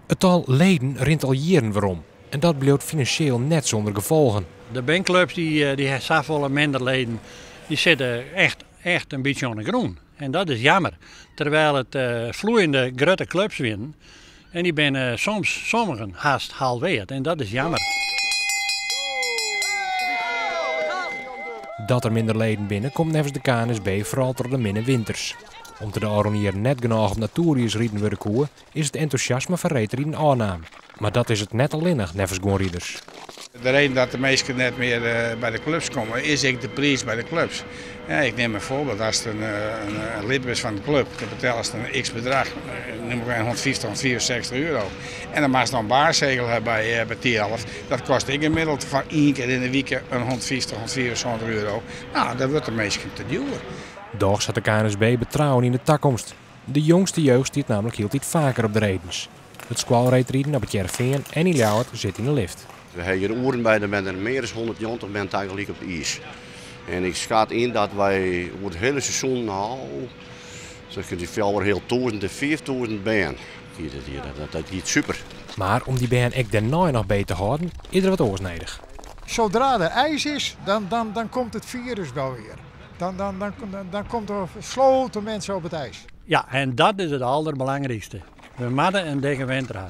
It tal leden rint al jierren werom en dat bliuwt finansjeel net sûnder gefolgen. Der binne klups dy't ha safolle minder leden, dy sitte echt, echt in bytsje oan de grûn. En dat is jammer. Terwijl it floeiende grutte klups wienen en dy binne soms, sommigen, hast halfweard en dat is jammer. Dat der minder leden binne komt neffens de KNSB foaral troch de minne winters. Om't der de ôfrûne jierren net genôch op natoeriis riden wurde koe, is it entûsjasme foar reedriden ôfnaam. Mar dat is it net allinnich, neffens guon riders. De reden dat de minsken net mear by de klups komme is ek de priis by de klups. Ja, ik nim in foarbyld, ast in lid bist fan de klup, dan betellest in x bedrach, noem ik 150, 165 euro. En dan moatst noch in baarsegel ha by Thialf. Dat kostet ek gemiddeld foar ien kear yn de wike in 150, 175 euro. No, dat wurdt de minsken te djoer. Dochs hat de KNSB betrouwen yn de takomst. De jongste jeugd stiet nammentlik hieltyd faker op de redens. It skoalreedriden op It Hearrenfean en yn Ljouwert sit yn de lift. We ha hjir oeren by, der binne der mear as 190 bern tagelyk op it iis. En ik skat yn dat wy oer it hiele seizoen no tusken de fjouwer heal tûzen en 5000 bern giet it hjir. Dat giet super. Mar om dy bern ek dêrnei noch beet te hâlden, is der wat oars nedich. Zodra der ijs is, dan, dan, dan komt het virus wel weer. Dan, dan, dan, dan komt er sloten mensen op het ijs. Ja, en dat is it alderbelangrykste. We moatte in dikke winter ha.